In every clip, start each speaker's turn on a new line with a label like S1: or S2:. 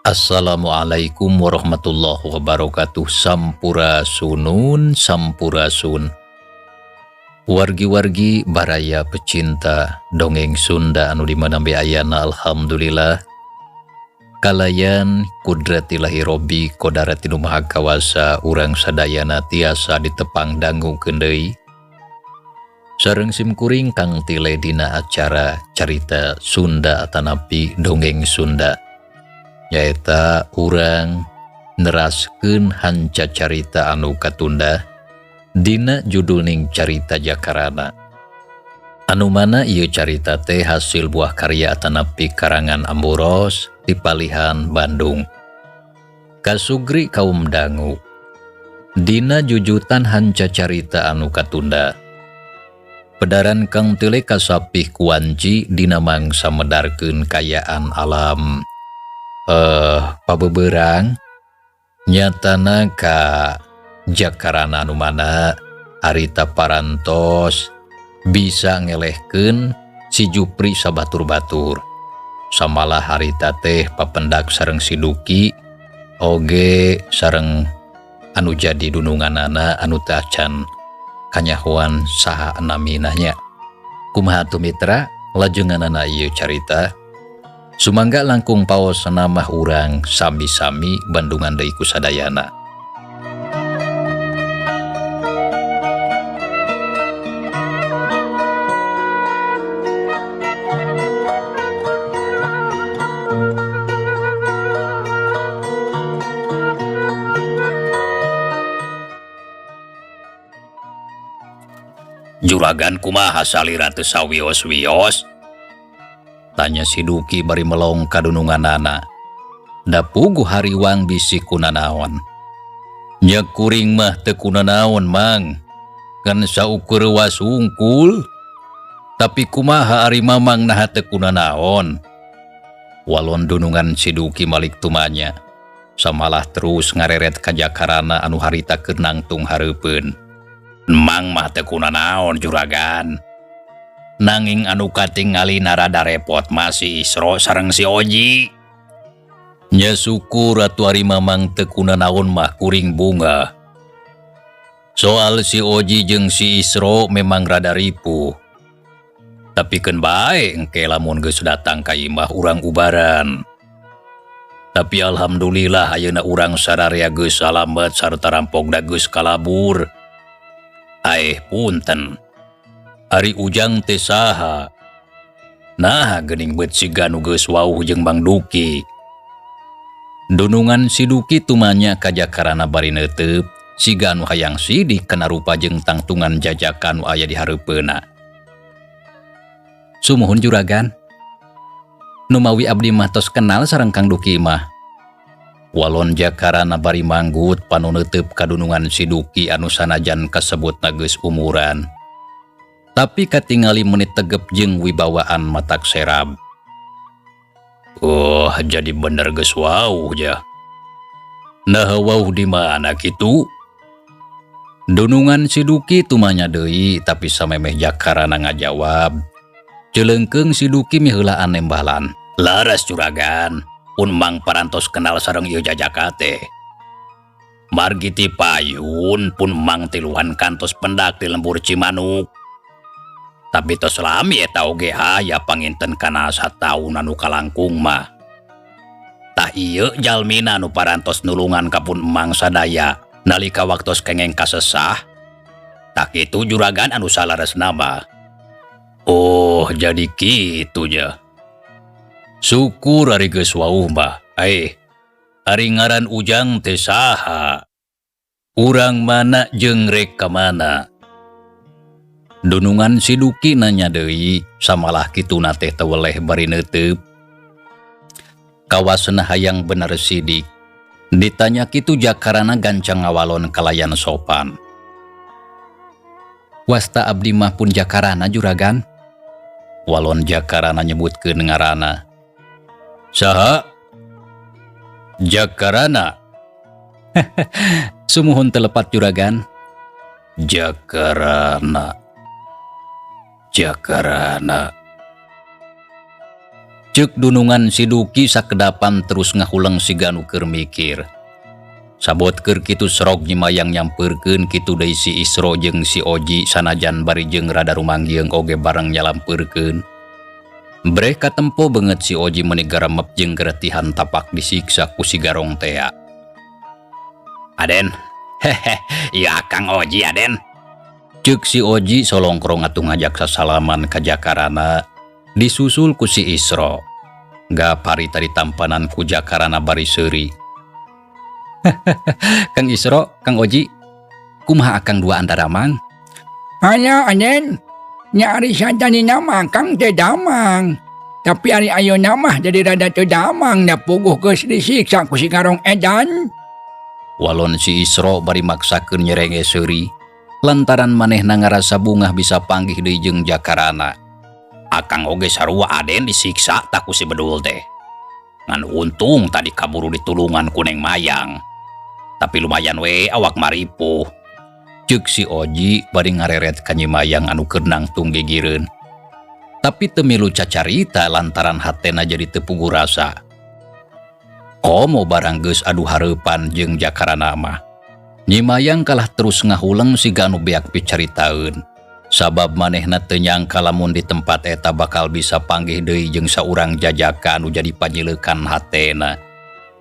S1: Assalamualaikum warahmatullahi wabarakatuh. Sampurasunun, sampurasun, wargi-wargi baraya pecinta dongeng Sunda anu di mana be ayana. Alhamdulillah, kalayan kudratillahi robbi kodarati nu maha kawasa, urang sadayana tiasa ditepang dangukeun deui sareng simkuring Kang Tile dina acara carita Sunda atanapi dongeng Sunda, nyaeta urang neraskeun hanca carita anu katunda dina judulning Carita Jakarana, anu mana ieu carita teh hasil buah karya atanapi karangan Amboros di Palihan Bandung. Kasugri kaum dangu, dina jujutan hanca carita anu katunda, pedaran Kang Tile kasapih kuanci dina mangsa medarkeun kayaan alam pabeberang, nyatana ka Jakarana anu mana harita parantos bisa ngelehkeun si Jupri sabatur-batur, samalah harita teh papendak sareng si Duki oge sareng anu jadi dununganana anu teu acan kanyahoan saha namina nya. Kumaha atuh mitra lajenganana ieu carita? Sumangga langkung paos mah urang sami-sami bandungan deui ku sadayana. "Juragan, kumaha salira teu sawios-wios?" tanya si Duki bari melong kadununganana. Da puguh hariwang bisi kunanaon. "Nya kuring mah teu kunanaon, Mang. Ngan saukur was hungkul. Tapi kumaha ari Mamang, naha teu kunanaon?" Walon dunungan si Duki malik tumanya. Samalah terus ngareret ka Jakarana anu harita keur nangtung hareupeun. "Mang mah teu kunanaon, Juragan. Nanging anu katingali rada repot mah si Isro sareng si Oji." "Nya syukur atuh ari Mamang teu kunanaon mah, kuring bungah. Soal si Oji jeung si Isro memang rada ripuh. Tapi keun bae, engke lamun geus datang ka imah urang ubaran. Tapi alhamdulillah ayeuna urang sararea geus salamet sarta rampogna geus kalabur. Aeh, punten. Ari Ujang teh saha? Nah, geuning beut siga nu geus wauh jeung Mang Duki." Dunungan si Duki tumanya ka Jakarana bari neuteup siga nu hayang sidik kana rupa jeung tangtungan jajakan nu aya di hareupeunna. "Sumuhun, Juragan. Numawi abdi mah tos kenal sareng Kang Duki mah." Walon Jakarana bari manggut panu neuteup kadunungan si Duki anu sanajan kasebutna geus umuran, tapi katingali meuni tegep jeung wibawaan matak serab. "Oh, jadi bener geus wauh ja. Nah, wauh di mana kitu?" Dunungan si Duki tumanya deui, tapi samemeh Jakarana ngajawab, celeungkeung si Duki miheulaan nembalan. "Laras, Juragan, pun Mang parantos kenal sareng ieu jajaka teh. Margi ti payun pun Mang tiluan kantos pendak di lembur Cimanuk. Tapi tos lami eta oge, aya panginten kana sataun anu kalangkung mah. Tah, ieu jalmina nu parantos nulungan ka pun Emang sadaya nalika waktos kengeng kasesah. Tah kitu, Juragan, anu salaresna mah." "Oh, jadi kitu nya. Syukur ari geus wauh mah. Eh, ari ngaran Ujang teh saha? Urang mana jeung rek ka mana?" Dunungan si Duki nanya deui, samalah kituna teh teu weleh bari neuteup. Kawasna hayang bener sidik. Ditanya kitu Jakarana gancang ngawalon kalayan sopan. "Wasta abdi mah pun Jakarana, Juragan." Walon Jakarana nyebutkeun ngaranna. "Saha? Jakarana?" "Sumuhun, teu lepat, Juragan." "Jakarana. Jakarana. Ceuk dunungan si Duki sakedapan terus ngahuleng siga nu keur mikir. Sabot keur kitu serog Nyi Mayang nyampeurkeun kitu deui si Isro jeung si Oji sanajan bari jeung rada rumanggieung oge bareng nyalampeurkeun. Breh katempo beungeut si Oji meuni garemep jeung geretihan tapak disiksa ku si Garong tea. "Aden, hehe, ieu Akang Oji, Aden." Ceuk si Oji solongkrong atuh ngajak sasalaman ka Jakarana disusul ku si Isro. Gap harita ditampanan ku Jakarana bari seuri. "Kang Isro, Kang Oji, kumaha akang duaan daramang?"
S2: Aya, Aden, nya ari satanina mah Akang teh damang. Tapi ari ayeuna mah jadi rada teu damang da puguh geus disiksa ku si Garong edan.
S1: Walon si Isro bari maksakeun nyerenge seuri lantaran manehna ngarasa bungah bisa panggih deui jeung Jakarana. "Akang oge sarua, Aden, disiksa tah ku si Bedul teh. Ngan untung tadi kaburu ditulungan ku Neng Mayang. Tapi lumayan we awak maripuh." Ceuk si Oji bari ngareret ka Nyi Mayang anu keur nangtung gigireun. Tapi teu milu cacarita lantaran hatena jadi teu puguh rasa. Komo barang geus adu hareupan jeung Jakarana mah. Nyi Mayang kalah terus ngahuleng siga anu beak picaritaeun. Sabab manehna teu nyangka lamun di tempat eta bakal bisa panggih deui jeung saurang jajaka anu jadi panyileukan hatena.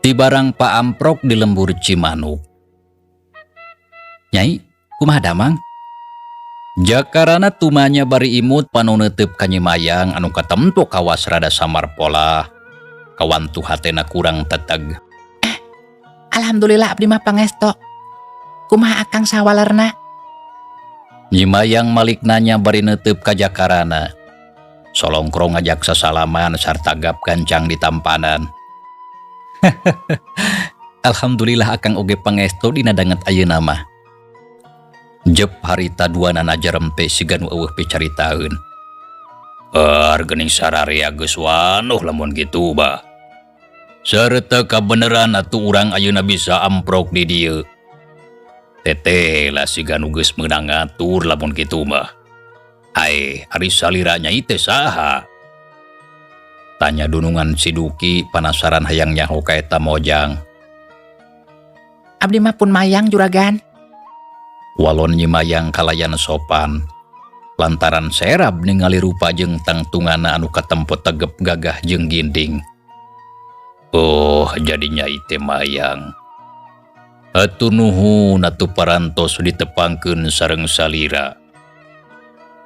S1: Ti barang paamprok di lembur Cimanuk. "Nyai, kumaha damang?" Jakarana tumanya bari imut panu neuteup ka Nyi Mayang anu katempo kawas rada samar polah. Kawantu hatena kurang teteg.
S3: Alhamdulillah, abdi mah pangesto. Kumaha akang sawalerna?
S1: Nyi Mayang malik nanya bari neuteup ka Jakarana. Solongkrong ngajak sasalaman sarta gap gancang ditampanan. "Alhamdulillah, akang oge pangesto dina danget ayeuna mah." Jep harita duanana jarempe siga nu euweuh picaritaeun. "Er, geuning sararea geus wanuh lamun kitu bah. Sarta kabeneran atuh urang ayeuna bisa amprok di dieu. Teteh lah siga nu geus meunang ngatur lamun kitu mah. Ae, ari salira nyai teh saha?" Tanya dunungan si Duki panasaran hayang nyaho ka eta mojang.
S3: Abdi mah pun Mayang, Juragan.
S1: Walon Nyi Mayang kalayan sopan. Lantaran serab ningali rupa jeung tangtungana anu katempo tegep gagah jeung ginding. "Oh, jadi nyai teh Mayang. Hatur nuhun atuh parantos ditepangkeun sareng salira.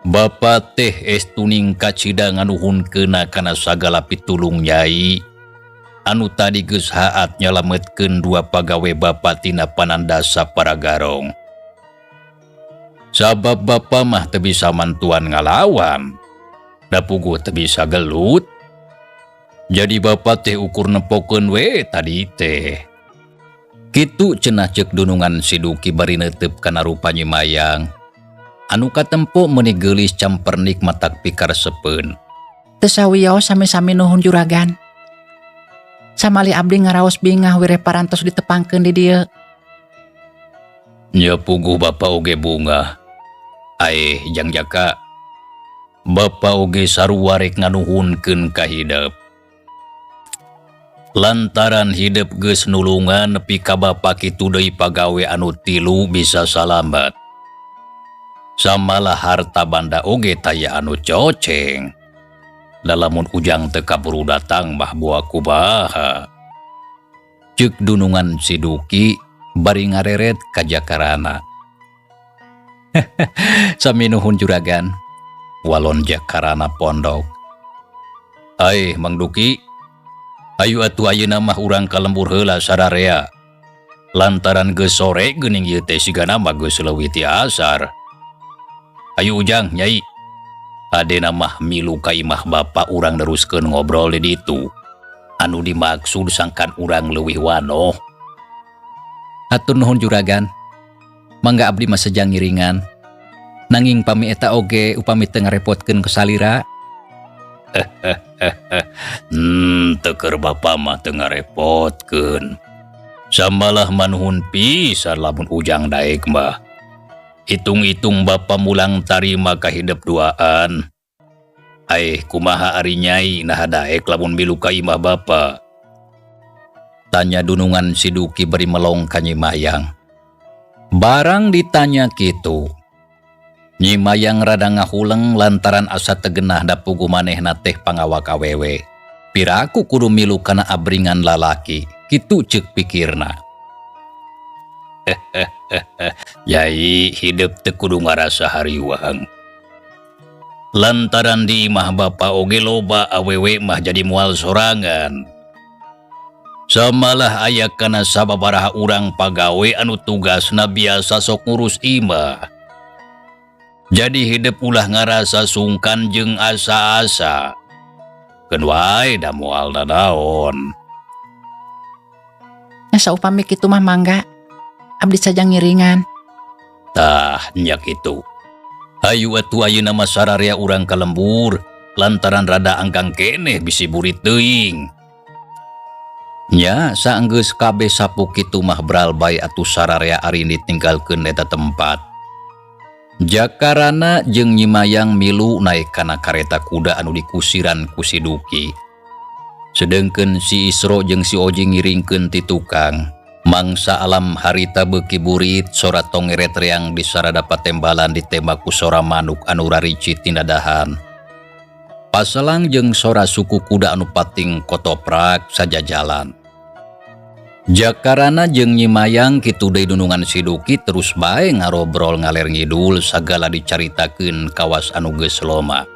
S1: Bapa teh estuning kacida nganuhunkeunna kana sagala pitulung nyai. Anu tadi geus haat nyalametkeun dua pagawe bapa tina panandasa para garong. Sabab bapa mah teu bisa mantuan ngalawan. Da puguh teu bisa gelut. Jadi bapa teh ukur nempokeun we tadi teh." Kitu cenah ceuk dunungan si Duki bari neuteup kana rupa Nyi Mayang. Anu katempo meuni geulis campernik matak pikaresepeun.
S3: Teu sawios, sami-sami nuhun, Juragan. Samali abdi ngaraos bingah wireh parantos ditepangkeun di dieu.
S1: Nya puguh bapa oge bungah. Aeh, Jang Jaka. Bapa oge sarua rek nganuhunkeun ka hidep. Lantaran hidep geus nulungan nepi ka bapa kitu deui pagawe anu tilu bisa salamet. Samalah harta banda oge taya anu coceng. Da lamun ujang teu kaburu datang mah buah kumaha. Ceuk dunungan si Duki bari ngareret ka Jakarana. "Sami nuhun, Juragan." Walon Jakarana pondok. "Aeh, Mang Duki. Ayu atuh ayeuna mah urang ka lembur heula sararea. Lantaran geus sore geuning ieu teh sigana mah geus leuwih ti asar. Ayu Ujang, Nyai. Adena mah milu ka imah bapa urang neruskeun ngobrol di ditu. Anu dimaksud sangkan urang leuwih wanoh." "Hatur nuhun, Juragan. Mangga abdi mah sejang ngiringan. Nanging pami eta oge upami teu ngarepotkeun ku salira." Teu keur bapa mah teu ngarepotkeun. Samalah manuhun pisan lamun ujang daek mah. Hitung-hitung bapa mulang tarima ka hidep duaan. Aih kumaha ari Nyai naha daek lamun milu ka imah bapa? Tanya dunungan si Duki bari melong ka Nyi Mayang. Barang ditanya kitu, Nyi Mayang rada ngahuleng lantaran asa teu genah da puguh manehna teh pangawak awewe. Piraku kudu milu kana abringan lalaki, kitu ceuk pikirna. Nyai hidep teu kudu ngarasa hariwang. Lantaran di imah bapa oge loba awewe mah jadi moal sorangan. Samalah aya kana sababaraha urang pagawe anu tugasna biasa sok ngurus imah. Jadi hidep ulah ngarasa sungkan jeung asa-asa. Keun wae da moal nanaon.
S3: Nya saupami kitu mah mangga. Abdi sajang ngiringan.
S1: Tah nya kitu. Hayu atuh ayeuna mah sararea urang ka lembur lantaran rada anggang keneh bisi burit teuing. Nya saenggeus kabeh sapu kitu mah bralbay atuh sararea arindit ninggalkeun eta tempat. Jakarana jeung Nyi Mayang milu naek kana kareta kuda anu dikusiran ku si Duki. Sedengkeun si Isro jeung si Oji ngiringkeun ti tukang. Mangsa alam harita beuki burit sora tongeret reang di sarada patembalan ditembak ku sora manuk anu raricit tina dahan. Paselang jeung sora suku kuda anu pating kotoprak sajajalan. Jakarana jeung Nyi Mayang kitu deui dunungan si Duki terus bae ngarobrol ngaler ngidul sagala dicaritakeun kawas anu geus loma.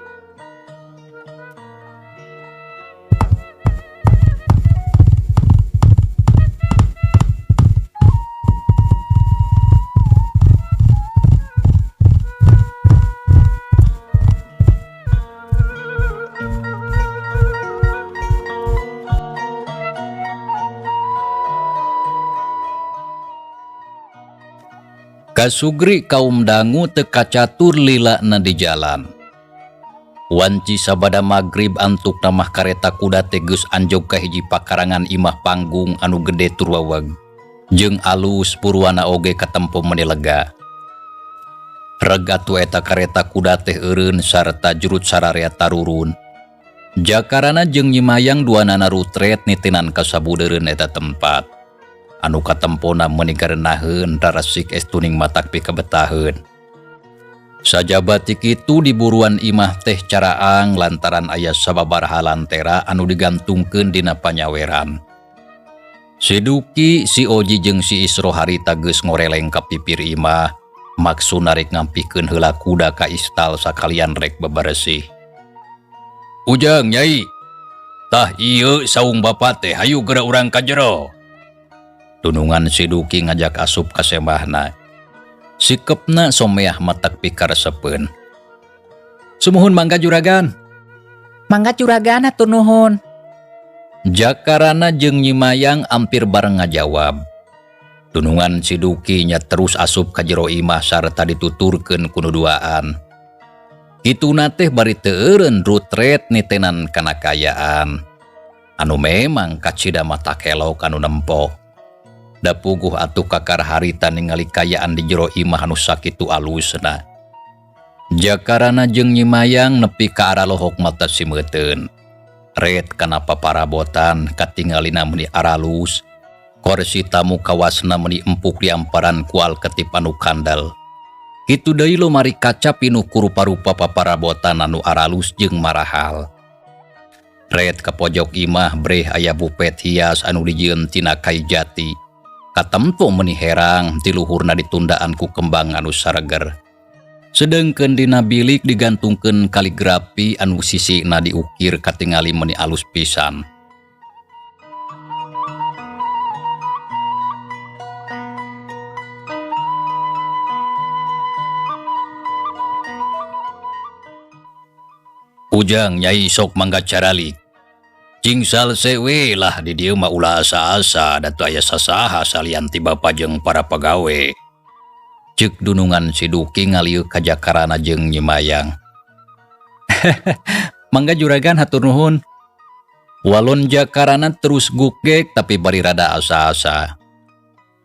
S1: Kasugri kaum dangu teu kacatur lilana di jalan. Wanci sabada magrib antukna mah kareta kuda teh geus anjog ka hiji pakarangan imah panggung anu gede tur waweg. Jeung alus purwana oge katempo meuni lega. Reg atuh eta kareta kuda teh eureun sarta jurut sararea tarurun. Jakarana jeung Nyi Mayang duanana rutret nitinan ka sabudeureun eta tempat. Anu katempona meuni garenaheun raresik estuning matak pikabetaheun. Sajaba ti kitu di buruan imah teh caraang lantaran aya sababaraha lantera anu digantungkeun dina panyaweran. Si Duki, si Oji jeung si Isro harita geus ngoreleng ka pipir imah, maksud narik ngampikeun heula kuda ka istal sakalian rek beberesih. Ujang Nyai, tah ieu saung bapa teh hayu geura urang ka jero. Dunungan si Duki ngajak asup ka sembahna. Sikepna someah matak pikaresepeun. Sumuhun mangga juragan.
S3: Mangga juragan hatur nuhun.
S1: Jakarana jeung Nyi Mayang ampir bareng ngajawab. Dunungan si Duki nya terus asup ka jero imah sarta dituturkeun ku nu duaan. Kituna teh bari teu eureun rutret nitenan kana kaayaan. Anu memang kacida mata kelok anu nempo. Da puguh atuh kakar harita ningali kayaan di jero imah anu sakitu alusna. Jakarana jeung Nyi Mayang nepi ka aralohok mata simeuteun. Ret kana paparabotan katingalina meuni aralus. Korsi tamu kawasna meuni empuk diamparan ku alketip anu kandel. Kitu deui lomari kaca pinuh ku rupa-rupa paparabotan anu aralus jeung marahal. Ret ka pojok imah breh aya bupet hias anu dijieun tina kai jati. Katempo meuni herang ti luhurna ditundaan ku kembang anu sareger. Sedengkeun dina bilik digantungkeun kaligrafi anu sisina diukir katingali meuni alus pisan. Ujang Nyai sok mangga caralik. Cingsal sewe lah di dieu mah ulah asa-asa da teu aya sasaha salian ti bapa jeung para pagawe. Ceuk dunungan si Duki ngalieu ka Jakarana jeung Nyi Mayang. Mangga juragan hatur nuhun. Walon Jakarana terus gugek tapi bari rada asa-asa.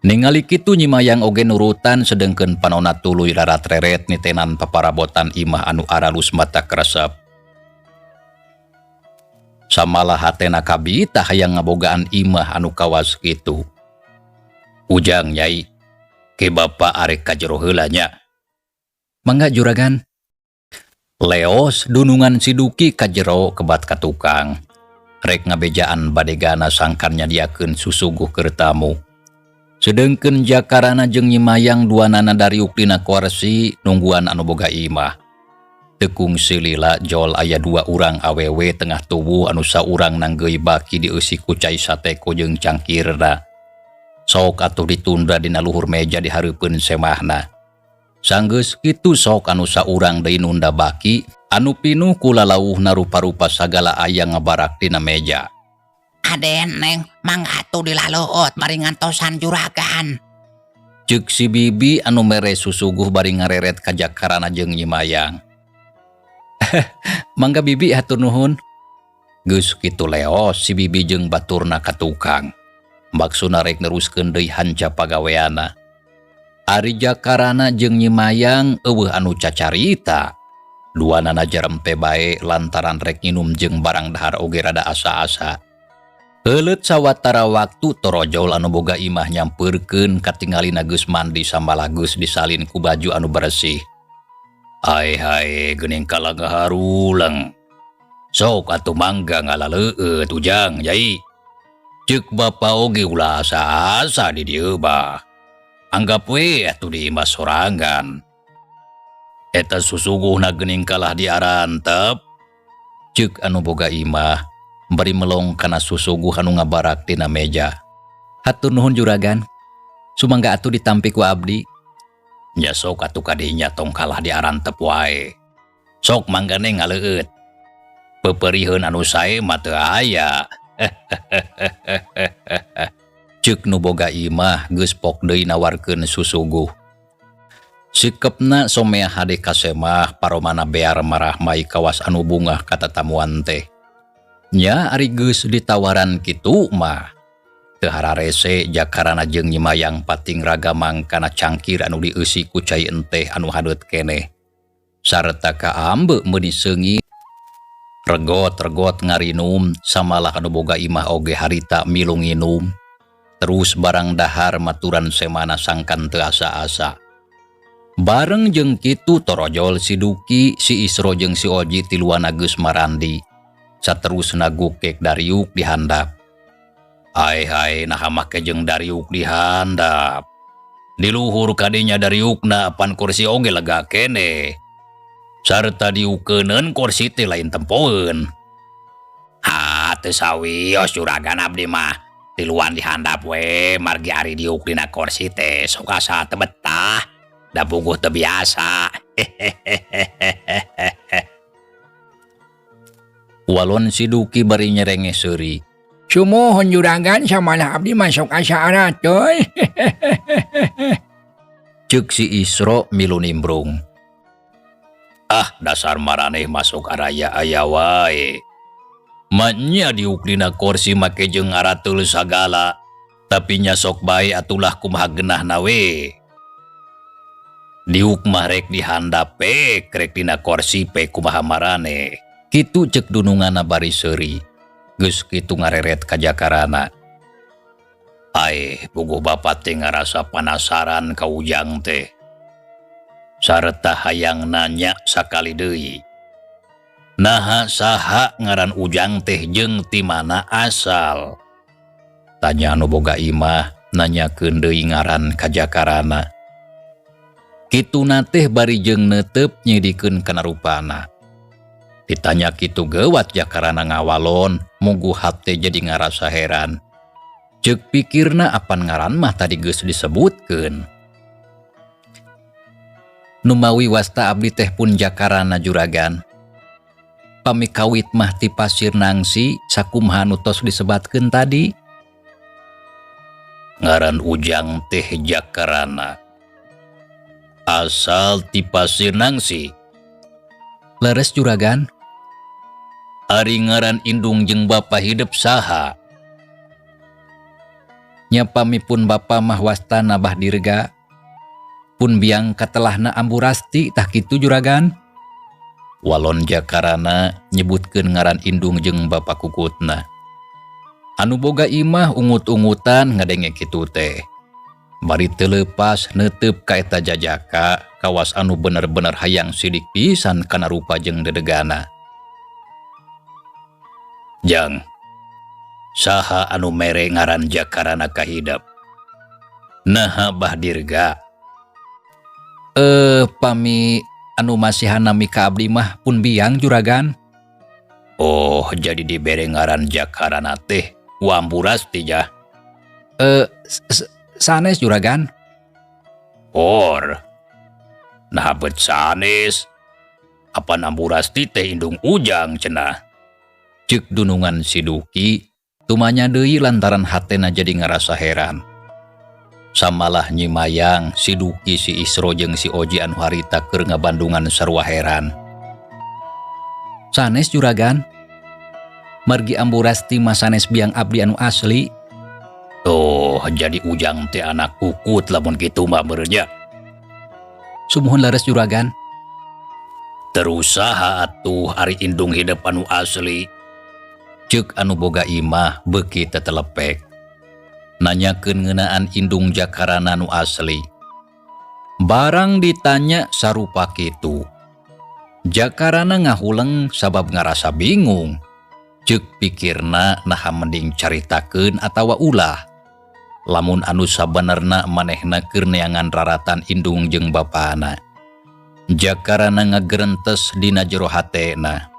S1: Ningali kitu Nyi Mayang oge nurutan sedengkeun panona tuluy rarat-reret nitenan paparabotan imah anu aralus mata kresep. Samalah hatena kabita hayang ngabogaan imah anu kawas kitu. Ujang Nyai, ke bapa arek ka jero heula nya. Mangga juragan. Leos dunungan si Duki ka jero kebat ka tukang. Rek ngabejaan badegana sangkan nyadiakeun susuguh keur tamu. Sedengkeun Jakarana jeung Nyi Mayang duanana dariuk dina korsi nungguan anu boga imah. Teu kungsi lila jol aya dua urang awewe tengah tubuh anu saurang nanggeuy baki dieusi ku cai sateko jeung cangkirna. Sok atuh ditunda dina luhur meja di hareupeun semahna. Sanggeus kitu sok anu saurang deui nunda baki anu pinuh ku lalauhna rupa-rupa sagala aya ngabarak dina meja.
S3: Aden Neng, mangga atuh dilaleueut bari ngantosan juragan.
S1: Ceuk si bibi anu mere susuguh bari ngareret ka Jakarana jeung Nyi Mayang. Mangga bibi hatur nuhun. Geus kitu leos si bibi jeung baturna ka tukang. Maksudna rek neruskeun deui hanca pagaweana. Ari Jakarana jeung Nyi Mayang euweuh anu cacarita. Duanana jarempe bae lantaran rek nginum jeung barang dahar oge rada asa-asa. Heuleut sawatara waktu torojol anu boga imah nyampeurkeun katingalina geus mandi samalah geus disalin ku baju anu beresih. Ae hae geuning kalah ngaharuleng. Sok atuh mangga ngalaleueut ujang Nyai. Ceuk bapa oge ulah asa-asa di dieu mah. Anggap we atuh di imah sorangan. Eta susuguhna geuning kalah diarantep. Ceuk anu boga imah bari melong kana susuguh anu ngabarak tina meja. Hatur nuhun juragan. Sumangga atuh ditampi ku abdi. Nya sok atuh kadinya tong kalah diarantep wae. Sok manggane ngaleueut. Peperiheun anu sae mah teu aya. Ceuk nu boga imah geus pok deui nawarkeun susuguh. Sikepna somea hade ka semah paromana bear marahmai kawas anu bungah ka tatamuan teh. Nya ari geus ditawaran kitu mah. Teu hararese Jakarana jeung Nyi Mayang pating ragamang kana cangkir anu dieusi ku cai enteh anu haneut keneh. Sarta kaambe meuni seungit. Regot-regot ngarinum samalah anu boga imah oge harita milu nginum. Terus barang dahar maturan semana sangkan teu asa-asa. Bareng jeung kitu torojol si Duki, si Isro jeung si Oji tiluana geus marandi. Saterusna gukek dariuk di handap. Ae hae naha make jeung dariuk di handap. Di luhur kadinya dariukna pan kursi oge lega keneh. Sarta diukeuneun kursi teh lain tempoeun. Ha teu sawios juragan abdi mah. Tiluan di handap we margi ari diuk dina kursi teh sok asa teu betah. Da puguh teu biasa. Walon si Duki bari nyerenge seuri.
S2: Sumuhun juragan samalah abdi mah sok asa aratoy.
S1: Ceuk si Isro milu nimbrung. Ah dasar maraneh masuk araya aya wae. Manya diuk dina kursi make jeung ngarateul sagala. Tapi nya sok bae atulah kumaha geunahna we. Diuk mah rek dihandap pe, rek dina kursi pe kumaha maraneh. Kitu ceuk dununganna bari seuri. Geus kitu ngareret ka Jakarana. Ae, puguh bapa teh ngarasa panasaran ka ujang teh. Sarta hayang nanya sakali deui. Naha saha ngaran ujang teh jeung ti mana asal? Tanya anu boga imah nanyakeun deui ngaran ka Jakarana. Kituna teh bari jeung neuteup nyidikeun kana rupana. Ditanya kitu gewat Jakarana ngawalon, mugu hate jadi ngarasa heran. Ceuk pikirna apan ngaran mah tadi geus disebutkeun. Numawi wasta abdi teh pun Jakarana juragan. Pami kawit mah ti Pasir Nangsi sakumaha nu tos disebatkeun tadi. Ngaran ujang teh Jakarana. Asal ti Pasir Nangsi. Leres juragan. Ari ngaran indung jeung bapa hidup saha? Nya pami pun bapa mah wastana Bah Dirga. Pun biang katelahna Ambu Rasti tah kitu juragan. Walon Jakarana nyebutkeun ngaran indung jeung bapa kukutna. Anu boga imah ungut-ungutan ngadenge kitu teh. Bari teu leupas neuteup ka eta jajaka kawas anu bener-bener hayang sidik pisan kana rupa jeung dedegana. Jang, saha anu mere ngaran Jakarana ka hidep? Naha Bah Dirga? Pami anu masihan nami ka abdi mah pun biang juragan. Oh, jadi dibere ngaran Jakarana teh Wamburasti jah. Sanes juragan. Or. Nah bet sanes. Apa Amburasti teh indung Ujang cenah. Ceuk dunungan si Duki tumanya deui lantaran hatena jadi ngarasa heran. Samalah Nyi Mayang, si Duki, si Isro jeung si Oji anu harita keur ngabandungan sarua heran. Sanes juragan. Margi Amburasti mah sanes biang abdi anu asli. Oh, jadi Ujang teh anak kukut lamun kitu mah meureun. Sumuhun leres juragan. Terus saha atuh ari indung hidep anu asli? Ceuk anu boga imah beuki tetelepek. Nanyakeun ngeunaan indung Jakarana nu asli. Barang ditanya sarupa kitu. Jakarana ngahuleng sabab ngarasa bingung. Ceuk pikirna naha mending caritakeun atawa ulah. Lamun anu sabenerna manehna keur neangan raratan indung jeung bapana. Jakarana ngagerentes dina jero hatena.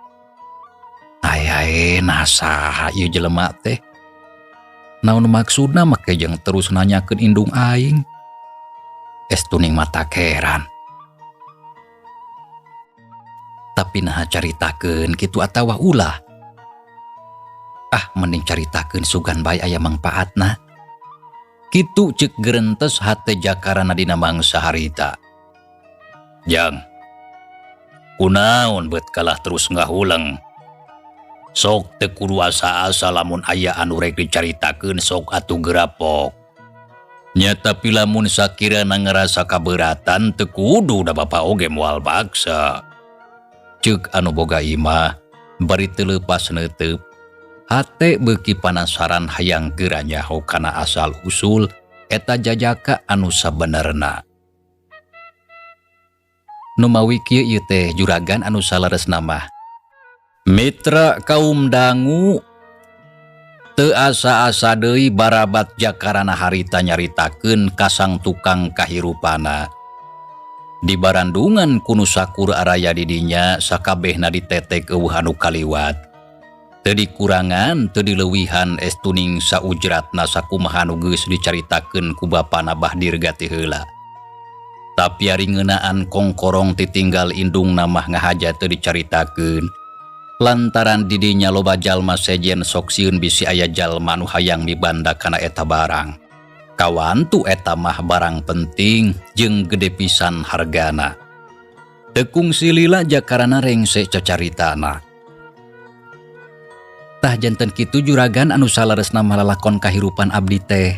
S1: Ay, nah saha ieu jelema teh? Naon maksudna make jeung terus nanyakeun indung aing? Estuning mata heran. Tapi naha caritakeun kitu atawa ulah? Ah, mending caritakeun sugan bae aya mangpaatna. Kitu ceuk gerentes hate Jakarana dina mangsa harita. Jang, kunaon bet kalah terus ngahuleng? Sok teu kudu asa-asa lamun aya anu rek dicaritakeun sok atuh gerapok. Nya tapi lamun sakirana ngerasa kaberatan teu kudu da bapa oge moal baksa. Ceuk anu boga imah bari teu leupas neuteub. Hate beuki panasaran hayang geura nyaho kana asal usul eta jajaka anu sabenerna. Numawi kieu ieu teh juragan anu saleresna mah. Mitra kaum dangu teu asa-asa deui barabat Jakarana harita nyaritakeun kasang tukang kahirupana. Di barandungan ku nu sakur araya di dinya sakabehna ditetek eueuh anu kaliwat. Teu dikurangan, teu dileuwihan estuning saujratna sakumaha nu geus dicaritakeun ku bapana Bah Dirga ti heula. Tapi ari ngeunaan kongkorong titinggal indungna mah ngahaja teu dicaritakeun. Lantaran di dinya loba jalma sejen sok sieun bisi aya jalma nu hayang mibanda kana eta barang. Kawantu eta mah barang penting jeung gede pisan hargana. Teu kungsi lila Jakarana rengse cacaritana. Tah janten kitu juragan anu saleresna malalakon kahirupan abdi teh.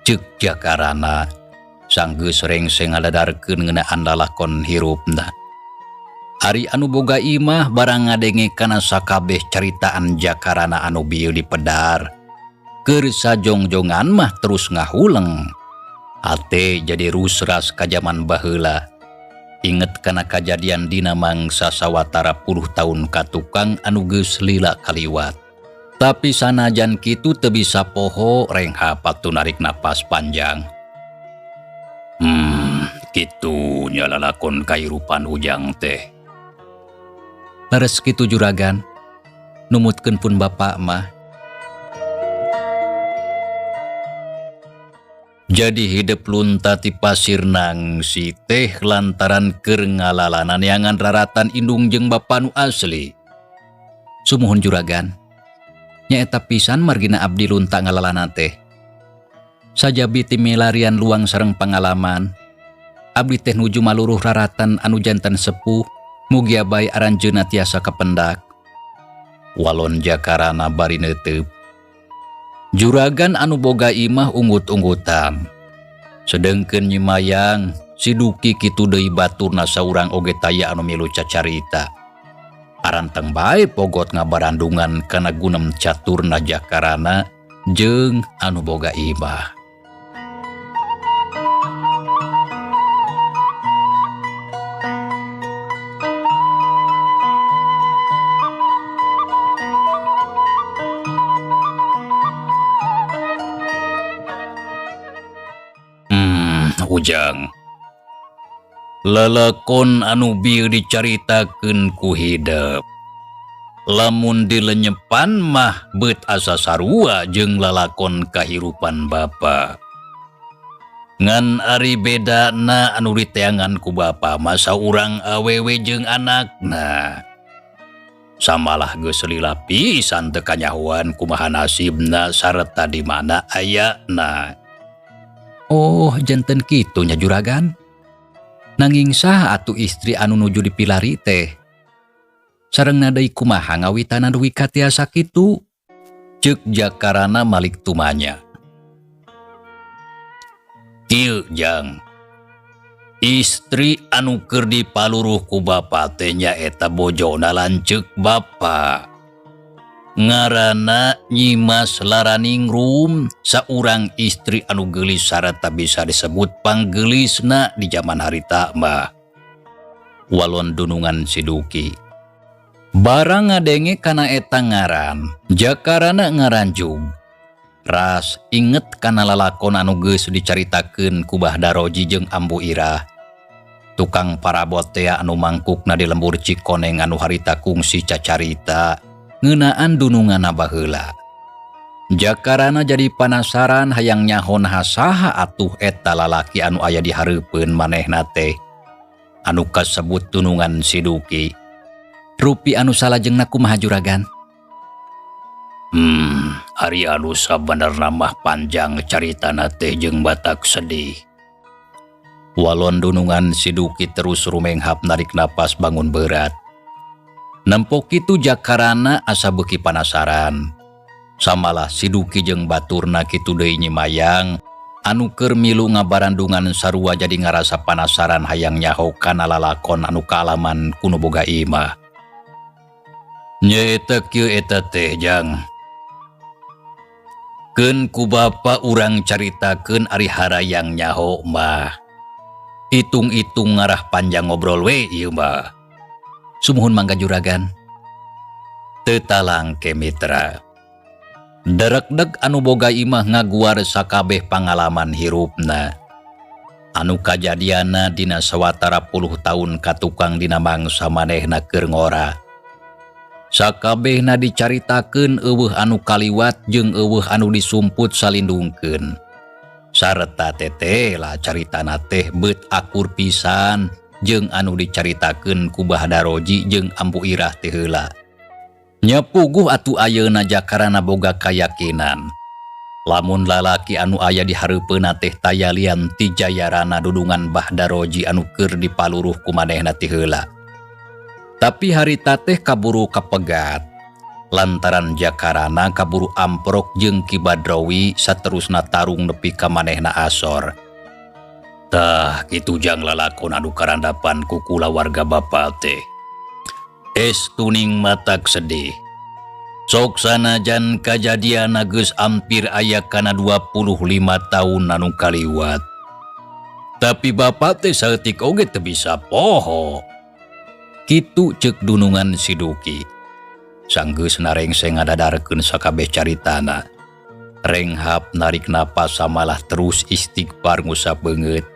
S1: Ceuk Jakarana sanggeus rengse ngadadarkeun ngeunaan lalakon hirupna. Ari anu boga imah barang ngadenge kana sakabeh caritaan Jakarana anu bieu dipedar. Keur sajongjongan mah terus ngahuleng. Hate jadi rusras ka jaman baheula. Inget kana kajadian dina mangsa sawatara puluh tahun katukang anu geus lila kaliwat. Tapi sanajan kitu teu bisa poho rengha patu narik napas panjang. Kitu nya lalakon kahirupan Ujang teh. Leres kitu juragan, numutkeun pun bapak mah. Jadi hidep lunta ti pasir nangsi teh lantaran keur ngalalana neangan raratan indung jeung bapa nu asli. Sumuhun juragan, nyaeta pisan margina abdi lunta ngalalana teh. Sajabi ti milarian luang sareng pangalaman, abdi teh nuju maluruh raratan anu janten sepuh, mugia bae aranjeunna tiasa kapendak. Walon Jakarana bari neuteub. Juragan anu boga imah unggut-unggutan. Sedengkeun Nyi Mayang, si Duki kitu deui baturna saurang oge taya anu milu cacarita. Aranteng bae pogot ngabarandungan kana gunem caturna Jakarana jeung anu boga imah. Ujang. Lelakon anu bieu dicaritakeun ku hidep. Lamun dilenyepan mah beut asa sarua jeung lalakon kahirupan bapa. Ngan ari bedana anu diteangan ku bapa mah saurang awewe jeung anakna. Samalah geus lila pisan teu kanyahoan kumaha nasibna sarta di mana ayana. Oh, janten kitu nya juragan. Nanging saha atuh istri anu nuju dipilari teh? Sareng deui kumaha ngawitana dugi ka tiasa kitu? Ceuk Jakarana malik tumanya. Kieu jang. Istri anu keur dipaluruh ku bapa teh nyaeta bojona lanceuk bapa. Ngaranna Nyimas Laraningrum, saurang istri anu geulis sarta bisa disebut panggeulisna di zaman harita mah. Walon dunungan si Duki. Barang ngadenge kana eta ngaran, Jakarana ngaranjug. Ras inget kana lalakon anu geus dicaritakeun ku Bah Daroji jeung Ambu Irah. Tukang parabot tea anu mangkukna di lembur Cikoneng anu harita kungsi cacarita ngeunaan dununganna baheula. Jakarana jadi panasaran hayang nyaho naha saha atuh eta lalaki anu aya di hareupeun manehna teh. Anu kasebut dunungan si Duki. Rupi anu salajengna kumaha juragan? Ari anu sabenerna mah panjang caritana teh jeung batak sedih. Walon dunungan si Duki terus rumenghap narik napas bangun berat. Nempok kitu Jakarana asa beuki panasaran. Samalah si Duki jeung baturna kitu deui nyimayang anu keur milu ngabarandungan sarua jadi ngarasa panasaran hayang nyaho kana lalakon anu kaalaman ku nu boga imah. Nyaeta kieu eta teh jang. Keun ku bapa urang caritakeun ari harayang nyaho mah. Hitung-hitung ngarah panjang ngobrol we ieu mah. Sumuhun mangga juragan. Teu talangke mitra. Derekdeg anu boga imah ngaguar sakabeh pangalaman hirupna. Anu kajadiana dina sawatara puluh taun katukang dina mangsa manehna keur ngora. Sakabehna dicaritakeun eueuh anu kaliwat jeung eueuh anu disumput salindungkeun. Sarta tetela caritana teh beut akur pisan jeung anu dicaritakeun ku Bah Daroji jeung Ambu Irah teh heula. Nya puguh atuh ayeuna Jakarana boga kayakinan. Lamun lalaki anu aya di hareupeunna teh taya lian ti jayarana dudungan Bah Daroji anu keur dipaluruh ku manehna ti heula. Tapi harita teh kaburu kapegat. Lantaran Jakarana kaburu amprok jeung Ki Badrawi saterusna tarung nepi ka manehna asor. Tah kitu jang lalakon anu karandapan ku kulawarga bapa teh. Estuning matak sedih. Sok sanajan kajadianna geus ampir aya kana 25 taun anu kaliwat. Tapi bapa teh saeutik oge teu bisa poho. Kitu ceuk dunungan si Duki. Sanggeus narengseng ngadadarkeun sakabeh caritana. Renghap narik napas samalah terus istighfar ngusap beungeut.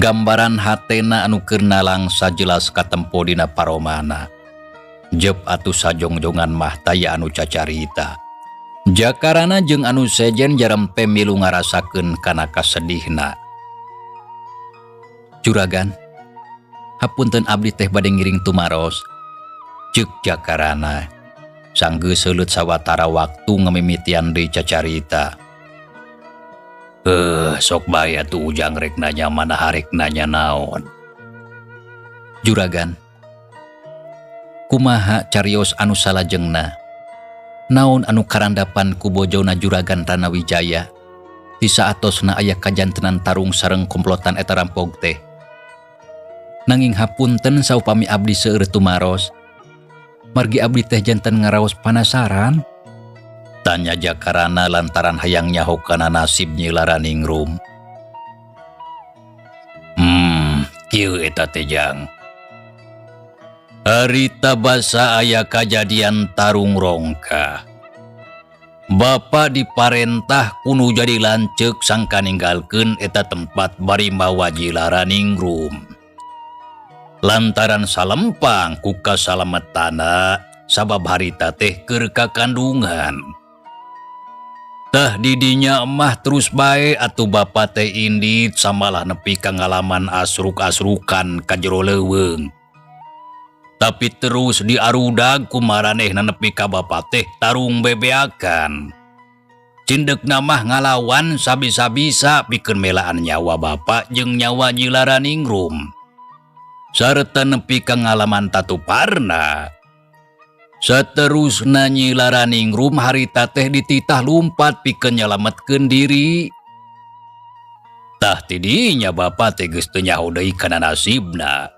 S1: Gambaran hatena anu keur nalangsa jelas katempo dina paromana. Jep atuh sajongjongan mah taya anu cacarita. Jakarana jeung anu sejen jarempe milu ngarasakeun kana kasedihna. Juragan, hapunten abdi teh bade ngiring tumaros. Ceuk Jakarana. Sanggeus seuleut sawatara waktu ngamimitian deui cacarita. Sok bae atuh ujang rek nanya mana rek nanya naon. Juragan, kumaha carios anu salajengna? Naon anu karandapan ku bojona Juragan Ranawijaya? Ti saatosna aya kajantenan tarung sareng komplotan eta rampog teh. Nanging hapunten saupami abdi seueur tumaros. Margi abdi teh janten ngaraos panasaran. Tanya Jakarana lantaran hayang nyaho kana nasib Nyi Laraningrum. Kieu eta teh Jang. Harita basa aya kajadian tarung rongka. Bapa diparentah kudu jadi lanceuk sangka ninggalkeun eta tempat bari mawa Nyi Laraningrum. Lantaran salempang ku kasalametana sabab harita teh keur kakandungan. Tah didinya mah terus bae atuh bapa teh indit samalah nepi ka ngalaman asruk-asrukan ka jero leuweung. Tapi terus diarudag ku maranehna nepi ka bapa teh tarung bebeakan. Cindekna mah ngalawan sabisa-bisa pikeun melaan nyawa bapa jeung nyawa Nyi Laraningrum. Sarta nepi ka ngalaman tatuparna. Saterusna Nyi Laraningrum harita teh dititah lumpat pikeun nyalametkeun diri. Tah tidinya bapa teh geus teu nyaho deui kana nasibna.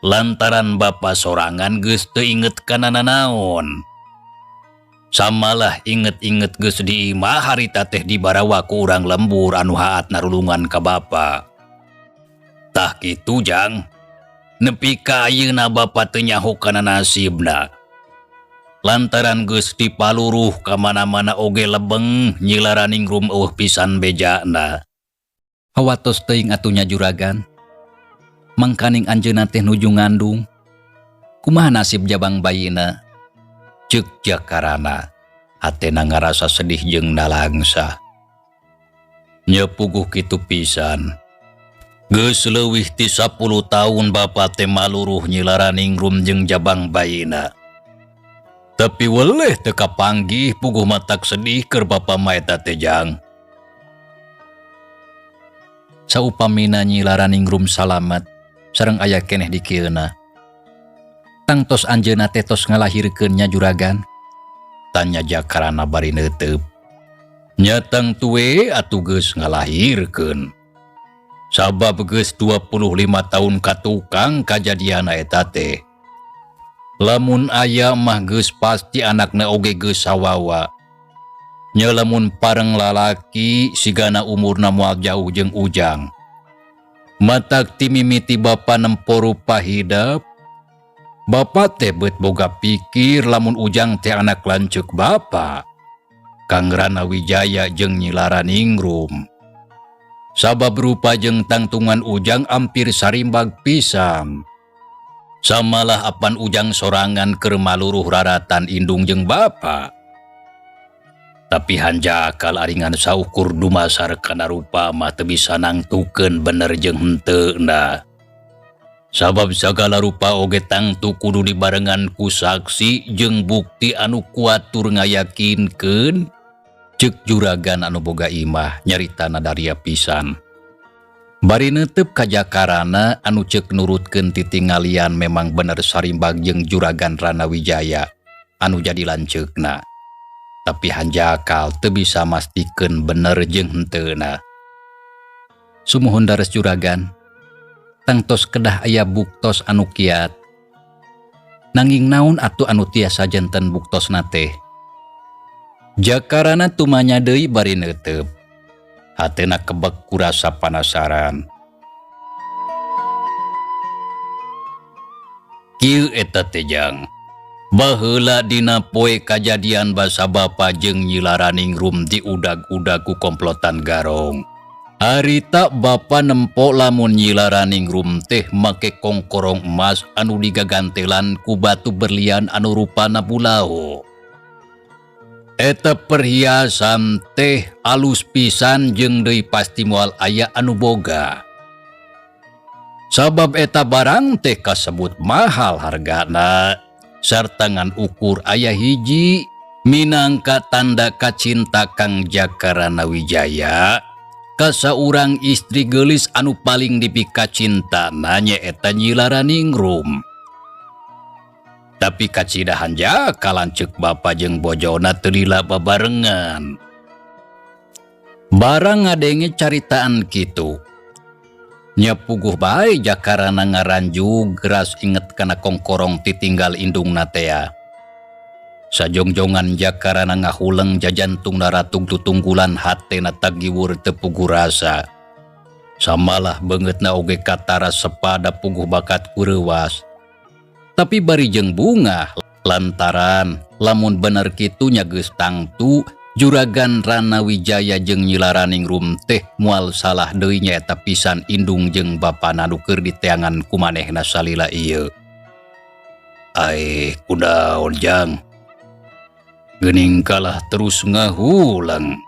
S1: Lantaran bapa sorangan geus teu inget kana nanaon. Samalah inget-inget geus di imah harita teh dibarawa ku urang lembur anu haat narulungan ka bapa. Tah kitu Jang. Nepi ka ayeuna bapa teu nyaho kana nasibna. Lantaran geus dipaluruh ka mana-mana oge lebeng Nyi Laraningrum euweuh pisan bejana. Hawatos teuing atuh nya juragan. Mangkaning anjeunna teh nuju ngandung. Kumaha nasib jabang bayina? Ceuk Jakarana. Hatena ngarasa sedih jeung nalangsa. Nya puguh kitu pisan. Geus leuwih ti 10 taun bapa teh maluruh Nyi Laraningrum jeung jabang bayina. Tapi weleh teu kapanggih puguh matak sedih keur bapa mah eta teh Jang. Saupamina Nyi Laraningrum salamet sareng aya keneh dikieuna. Tangtos anjeunna teh tos ngalahirkeun nya juragan? Tanya Jakarana bari neuteup. Nya tangtu we atuh geus ngalahirkeun. Sabab geus 25 tahun katukang kajadianna eta teh. Lamun aya mah geus pasti anakna oge geus sawawa. Nya lamun pareng lalaki sigana umurna moal jauh jeung Ujang. Matak ti mimiti bapa nempo rupa hidep, bapa teh beut boga pikir lamun Ujang teh anak lanceuk bapa. Kang Rana Wijaya jeung Nyi Laraningrum. Sabab rupa jeung tangtungan Ujang ampir sarimbag pisan. Samalah apan Ujang sorangan keur maluruh raratan indung jeung bapa. Tapi hanjakal aringan saukur dumasar kana rupa mah teu bisa nangtukeun bener jeung henteuna. Sabab sagala rupa oge tangtu kudu dibarengan ku saksi jeung bukti anu kuat tur ngayakinkeun. Ceuk juragan anu boga imah nyaritana daria pisan. Bari neuteup ka Jakarana anu ceuk nurutkeun titingalian memang bener sarimbag jeung juragan Rana Wijaya anu jadi lanceukna. Tapi hanjakal teu bisa mastikeun bener jeung henteuna. Sumuhun dares juragan, tangtos kedah aya buktos anu kiat. Nanging naon atuh anu tiasa janten buktosna teh? Jakarana tumanya deui bari neuteup. Hatena kebek ku rasa panasaran. Kieu eta teh Jang. Baheula dina poe kajadian basa bapa jeung Nyi Laraningrum diudag-udag ku komplotan Garong. Harita bapa nempo lamun Nyi Laraningrum teh make kongkorong emas anu digagantelan ku batu berlian anu rupana bulao. Eta perhiasan teh alus pisan jeung deui pasti moal aya anu boga. Sabab eta barang teh kasebut mahal hargana. Sarta ngan ukur aya hiji minangka tanda kacinta Kang Jakarana Wijaya ka saurang istri geulis anu paling dipikacintana nyaeta Nyi Laraningrum. Tapi kacida hanjaka lanceuk bapa jeung bojona teu lila babarengan. Barang ngadenge caritaan kitu. Nya puguh bae jakarana ngaranjug geras inget kana kongkorong titinggal indungna tea. Sajongjongan jakarana ngahuleng jajantungna ratug tutunggulan hatena tagiwur teu puguh rasa. Samalah beungeutna oge katara sepada puguh bakat kureuwas. Tapi bari jeung bungah lantaran lamun bener kitu nya geus tangtu Juragan Rana Wijaya jeung Nyi Laraningrum teh moal salah deui nyaeta pisan indung jeung bapana nu keur diteangan ku manehna salila ieu. Aeh kunaon jang? Geuning kalah terus ngahuleng.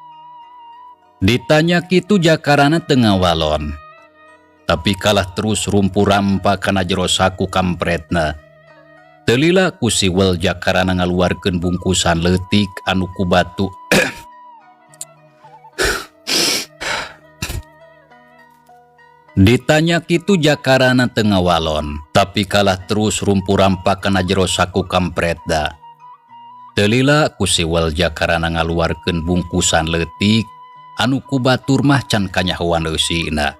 S1: Ditanya kitu jakarana teu ngawalon. Tapi kalah terus rumpu rampa kana jero saku kampretna. Teu lila ku siwel jakarana ngaluarkeun bungkusan leutik anu ku batu. Ditanya kitu jakarana teu ngawalon, tapi kalah terus rumpu rampa kana jero saku kampretna. Teu lila ku siwel jakarana ngaluarkeun bungkusan leutik anu ku batur mah can kanyahoan eusina.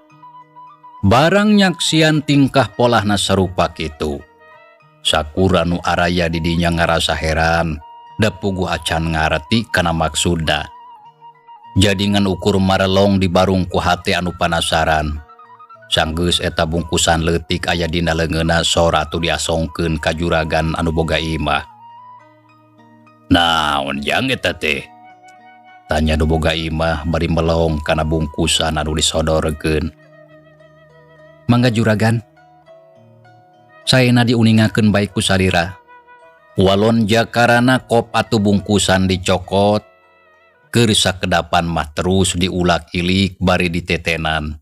S1: Barang nyaksian tingkah polahna sarupa kitu. Sakura nu araya di dinya ngarasa heran, da puguh acan ngarti kana maksudna. Jadi ngan ukur marelong di barung ku hate anu panasaran. Sanggeus eta bungkusan leutik aya dina leungeunna sora atuh diasongkeun ka juragan anu boga imah. Naon jang eta teh? Tanya nu boga imah bari melong kana bungkusan anu disodorkeun. Mangga juragan. Saena diuningakeun bae ku salira. Walon jakarana kop atuh bungkusan dicokot, keur sakedapan mah terus diulak-ilik bari ditetenan.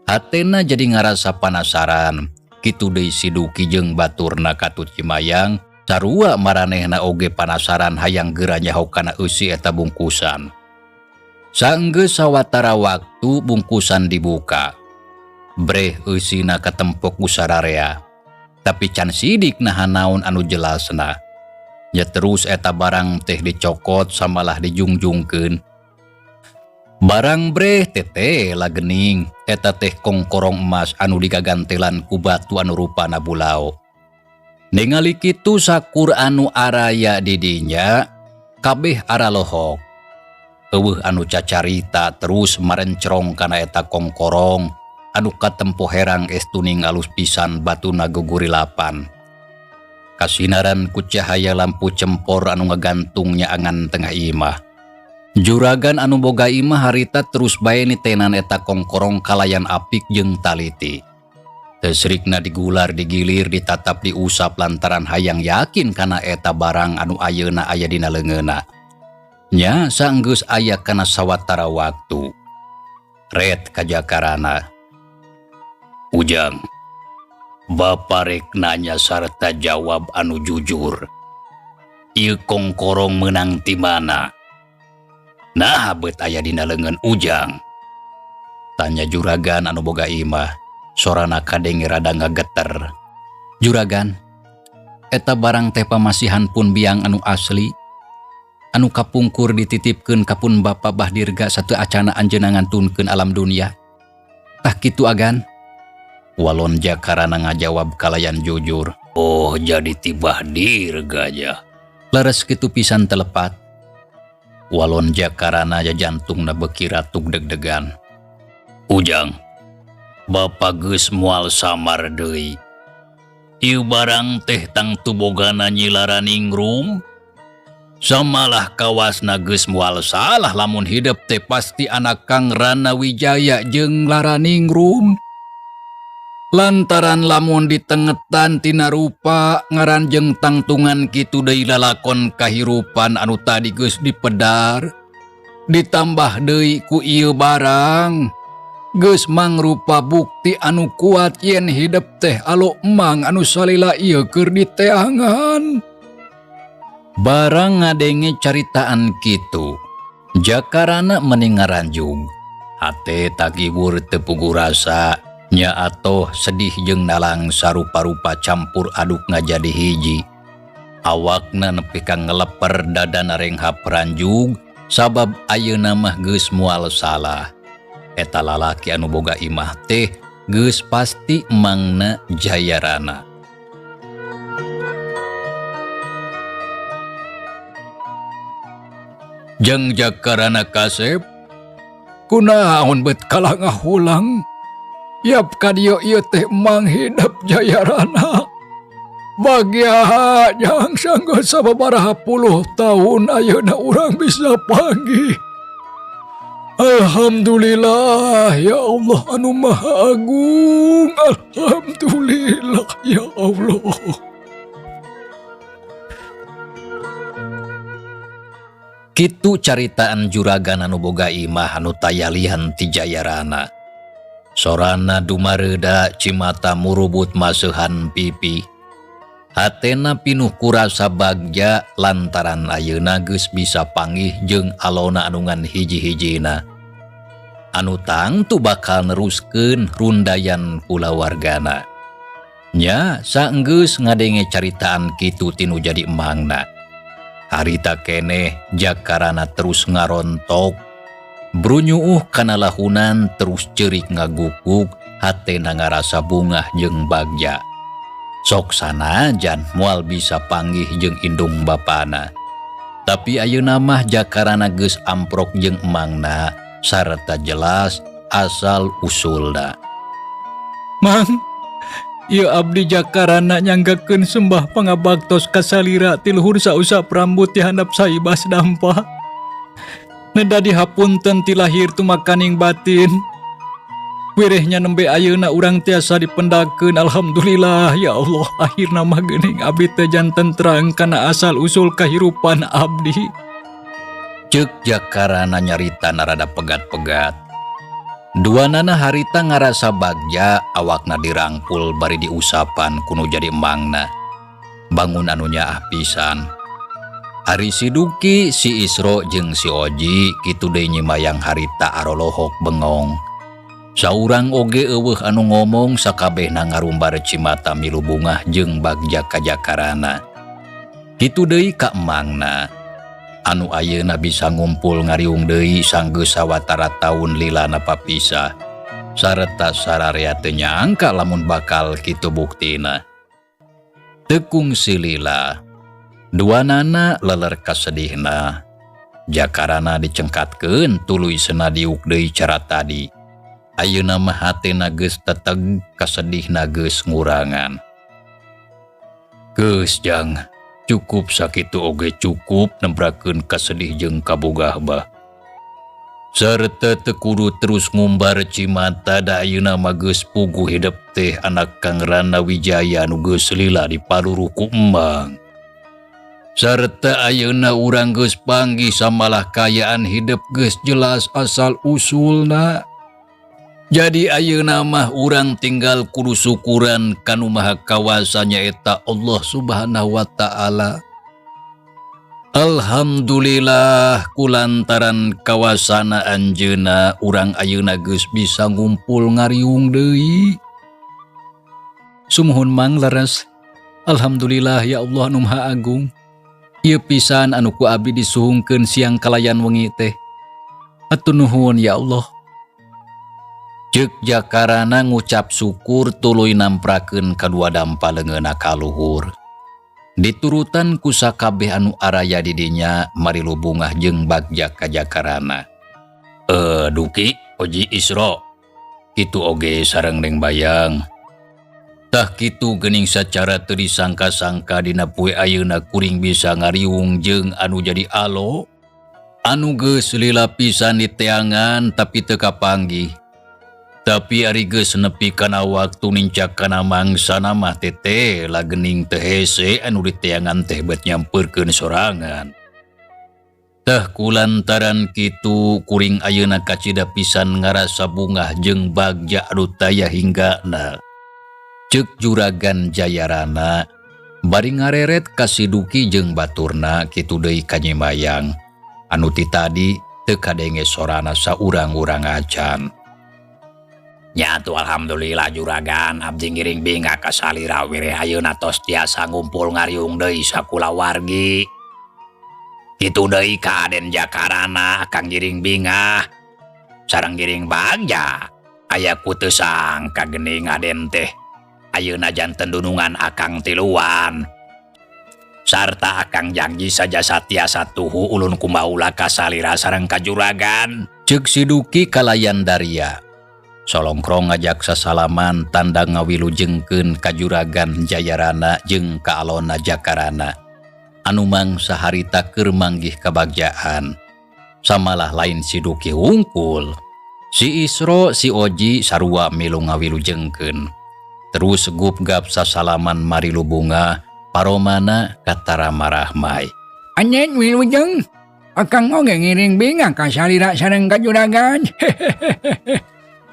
S1: Hatena jadi ngarasa panasaran, kitu deui si Duki jeung baturna katut Cimayang, sarua maranehna oge panasaran hayang geura nyaho kana eusi eta bungkusan. Sanggeus sawatara waktu bungkusan dibuka. Breh eusina katempok ku sararea. Tapi can sidik naha naon anu jelasna. Nya terus eta barang teh dicokot samalah dijungjungkeun. Barang breh teteh lagening eta teh kongkorong emas anu digagantelan ku batu anu rupana bulao. Ningali kitu sakur anu araya di dinya kabeh aralohok. Eueuh anu cacarita terus marencrong kana eta kongkorong anu katempo herang estuning alus pisan batuna gugurilapan. Kasinaran ku cahaya lampu cempor anu ngagantungnya angan tengah imah. Juragan anu boga imah harita terus bae nitenan eta kongkorong kalayan apik jeung taliti. Tesrikna digular digilir ditatap diusap lantaran hayang yakin kana eta barang anu ayeuna aya dina leungeunna. Nya sanggeus aya kana sawatara waktu. Ret kajakarana. Ujang, bapa rek nanya sarta jawab anu jujur. Ieu kongkorong meunang ti mana? Nah, bet aya dina leungeun Ujang. Tanya juragan anu boga imah, sorana kadenge rada ngageter. Juragan, eta barang teh pamasihan pun biang anu asli, anu kapungkur dititipkeun ka pun Bapa Bahdirga satu acana anjeunna ngantunkeun alam dunia. Tah kitu agan. Walon jakarana ngajawab kalayan jujur. Oh, jadi ti Bahdirga nya. Leres kitu pisan telepat. Walon jakarana jantungna beuki ratug deg-degan. Ujang, bapa geus moal samar deui. Ieu barang teh tangtu bogana Nyi Laraningrum. Samalah kawasna geus moal salah lamun hidep teh pasti anak Kang Rana Wijaya jeung Laraningrum. Lantaran lamun ditengetan tina rupa ngaran jeung tangtungan kitu deui lalakon kahirupan anu tadi geus dipedar, ditambah deui ku ieu barang geus mangrupa bukti anu kuat yen hidep teh alo emang anu salila ieu keur diteangan. Barang ngadenge caritaan kitu, jakarana meni ngaranjug, hate tagiwur teu puguh rasa. Nya atoh sedih jeung nalang sarupa-rupa campur aduk ngajadi hiji. Awakna nepi ka ngeleper dadana renghap ranjug sabab ayeuna mah geus moal salah. Eta lalaki anu boga imah teh geus pasti emangna Jayarana. Jang Jakarana kasep,
S2: Kunaon bet kalah ngahulang? Yap ka dieu ieu teh Mang Hidep Jayarana. Bagja jang sanggeus sababaraha puluh tahun ayeuna urang bisa panggih. Alhamdulillah ya Allah anu Maha Agung. Alhamdulillah ya Allah.
S1: Kitu caritaan juragan anu boga imah anu tayalihan ti Jayarana. Sorana dumareuda cimata murubut maseuhan pipi. Hatena pinuh kurasa bagja lantaran ayeuna geus bisa panggih jeung alona anu ngan hiji-hijina. Anu tangtu bakal neruskeun rundayan kulawargana. Nya saenggeus ngadenge caritaan kitu tinu jadi emangna. Harita keneh Jakarana terus ngarontok. Brunyuuh kana lahunan terus ceurik ngaguguk, hatena ngarasa bungah jeung bagja. Sok sanajan moal bisa panggih jeung indung bapana. Tapi ayeuna mah Jakarana geus amprok jeung emangna sarta jelas asal usulna.
S4: Mang, ieu abdi Jakarana nyanggakeun sembah pangabaktos ka salira ti luhur sausap rambut ti handap saibas dampa. Neda dihapunten ti lahir tumakaning batin. Wirehnya nembe ayeuna urang tiasa dipendakeun, alhamdulillah ya Allah, akhirna mah geuning abdi teh janten terang kana asal usul kahirupan abdi.
S1: Ceuk Jakarana nyarita narada pegat-pegat. Duanana harita ngarasa bagja, awakna dirangkul bari diusapan kuno jadi emangna. Bangun anu nyaah pisan. Ari si Duki, si Isro jeung si Oji kitu deui nyimayang harita arolohok bengong. Saurang oge eueuh anu ngomong sakabehna ngarumbar cimata milu bungah jeung bagja ka Jakarana. Kitu deui ka emangna. Anu ayeuna bisa ngumpul ngariung deui sanggeus sawatara taun lilana papisah. Sarta sararea teu nyangka lamun bakal kitu buktina. Teu kungsi lila. Duanana leler kasedihna. Jakarana dicengkatkeun tuluy senadiuk deui cara tadi. Ayeuna mah hatena geus teteg, kasedihna geus ngurangan. Geus jang, cukup sakitu oge cukup nembrakeun kasedih jeung kabogah bah. Sarta teu kudu terus ngumbar cimata da ayeuna mah geus puguh hidep teh anak Kang Rana Wijaya nu geus lila dipaluruh ku emang. Sarta ayeuna urang geus panggih samalah kayaan hidep geus jelas asal usulna. Jadi ayeuna mah urang tinggal kudu syukuran kanu maha kawasa nyaeta Allah Subhanahu wa taala. Alhamdulillah kulantaran kawasana anjeunna urang ayeuna geus bisa ngumpul ngariung deui.
S4: Sumuhun Mang leres. Alhamdulillah ya Allah anu Maha Agung. Ieu pisan anu ku abdi disuhungkeun siang kalayan wengi teh. Hatur nuhun ya Allah.
S1: Ceuk Jakarana ngucap syukur tuluy namprakeun kadua dampa leungeunna ka luhur. Diturutan ku sakabeh anu araya di dinya marilu bungah jeung bagja ka Jakarana. Duki, Oji Isro. Kitu oge sareng Neng Bayang. Tah kitu geuning sacara teu disangka-sangka dina poe ayeuna kuring bisa ngariung jeung anu jadi alo. Anu geus lila pisan diteangan tapi teu kapanggih. Tapi ari geus nepi kana waktu nincak kana mangsana mah teteh lah geuning teu hese anu diteangan teh bet nyampeurkeun sorangan. Tah kulantaran kitu kuring ayeuna kacida pisan ngarasa bungah jeung bagja anu taya hinggana. Ceuk Juragan Jayarana bari ngareret ka si Duki jeung baturna kitu deui ka Nyimayang. Anu ti tadi teu kadenge sorana saurang-urang acan. Nya atuh alhamdulillah juragan abdi ngiring bingah ka salira wireh ayeuna tos tiasa ngumpul ngariung deui sakulawargi. Kitu deui ka Aden Jakarana akang ngiring bingah. Sareng ngiring bagja. Aya ku teu sangka geuning Aden teh. Ayeuna janten dunungan akang tiluan. Sarta akang janji saja satiasa tuhu ulun kumaula ka salira sareng ka juragan. Ceuk si Duki kalayan daria. Solongkrong ngajak sasalaman tanda ngawilujengkeun ka juragan Jayarana jeung ka alona Jakarana. Anu mangsa harita keur manggih kabagjaan. Samalah lain si Duki hungkul. Si Isro si Oji sarua milu ngawilujengkeun. Terus gupgap sasalaman marilu bunga paromana katara marahmai.
S2: Anjen wilujeng. Akang oge ngiring bingah ka salira sareng ka juragan.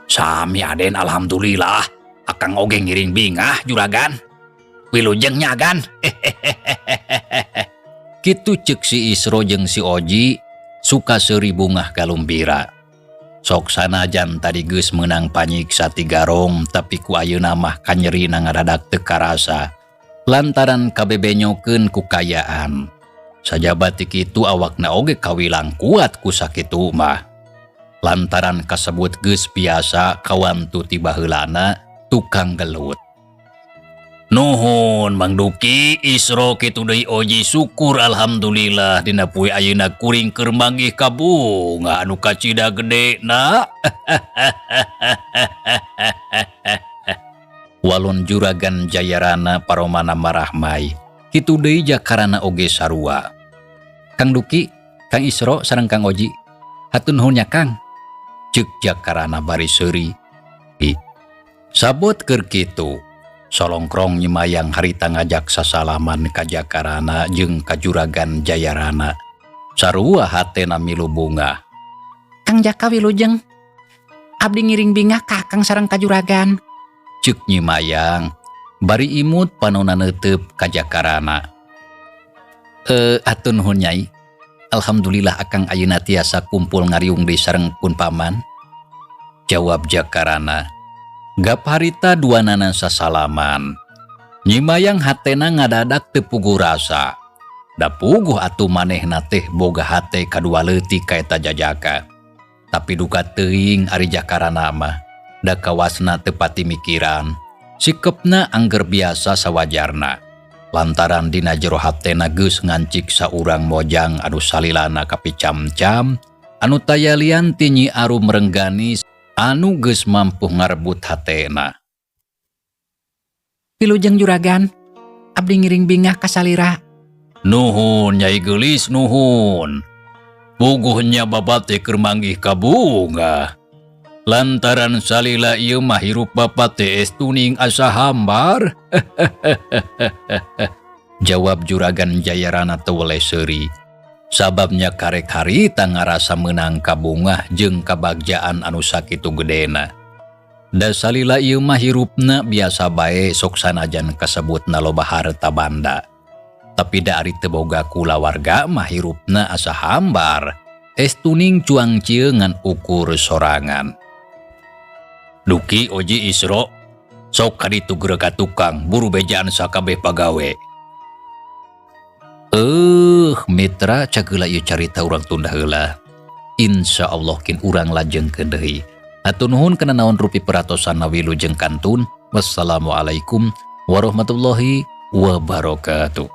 S1: Sami Aden, alhamdulillah. Akang oge ngiring bingah juragan. Wilujeng nya, Gan. Kitu ceuk si Isro jeung si Oji suka seuri bungah galumbira. Sok sanajan tadi geus meunang panyiksa ti Garong, tapi ku ayeuna mah kanyerina ngadadak teu karasa lantaran kabebenyokeun ku kayaan. Sajaba ti kitu awakna oge kawilang kuat ku sakitu mah. Lantaran kasebut geus biasa kawantu ti baheulana tukang gelut. Nuhun Mang Duki, Isro, kitu deui Oji, syukur alhamdulillah dina poe ayeuna kuring keur manggih kabunga anu kacida gede na. Walon juragan Jayarana paromana marahmai. Kitu deui Jakarana oge sarua. Kang Duki, Kang Isro sareng Kang Oji. Hatur nuhun nya, Kang. Ceuk Jakarana bari seuri. Sabot keur kitu. Solongkrong nyimayang harita ngajak sasalaman ka Jakarana jeung ka juragan Jayarana. Sarua hatena milu bungah.
S3: Kang Jaka, wilujeng. Abdi ngiring bingah ka Akang sareng ka juragan.
S1: Ceuk Nyimayang bari imut panona neuteub ka Jakarana. Eh, hatur nuhun, Nyai. Alhamdulillah akang ayeuna tiasa kumpul ngariung deui sareng pun paman. Jawab Jakarana. Gap harita duanana sasalaman. Nyimayang hatena ngadadak teu puguh rasa. Da puguh atuh manehna teh boga hate kadua leutik ka eta jajaka. Tapi duka teuing ari Jakarana mah. Da kawasna teu pati mikiran. Sikepna angger biasa sawajarna. Lantaran dina jero hatena geus ngancik saurang mojang anu salilana kapicam-cam, anu taya lian ti Nyi Arum Rengganis anu geus mampu ngarebut hatena.
S3: Wilujeng, juragan. Abdi ngiring bingah ka salira.
S1: Nuhun, Nyai Geulis, nuhun. Puguhnya bapak teh keur manggih kabunga. Lantaran salila ieu mah hirup bapak teh estuning asa hambar. Jawab juragan Jayarana teu weleh seuri. Sababnya karek harita ngarasa meunang kabungah jeung kabagjaan anu sakitu gedena. Da salila ieu mah hirupna biasa bae, sok sanajan kasebutna loba harta banda. Tapi da ari teu boga kulawarga mah hirupna asa hambar. Estuning cuang cieu ngan ukur sorangan. Duki, Oji, Isro, sok kaditu geura ka tukang, buru bejaan sakabeh pagawe. Eh, mitra, cageula ieu carita urang tunda heula. Insya Allah kin urang lajengkeun deui. Hatur nuhun kana naon rupi peratosan, wilujeng kantun. Wassalamualaikum warahmatullahi wabarakatuh.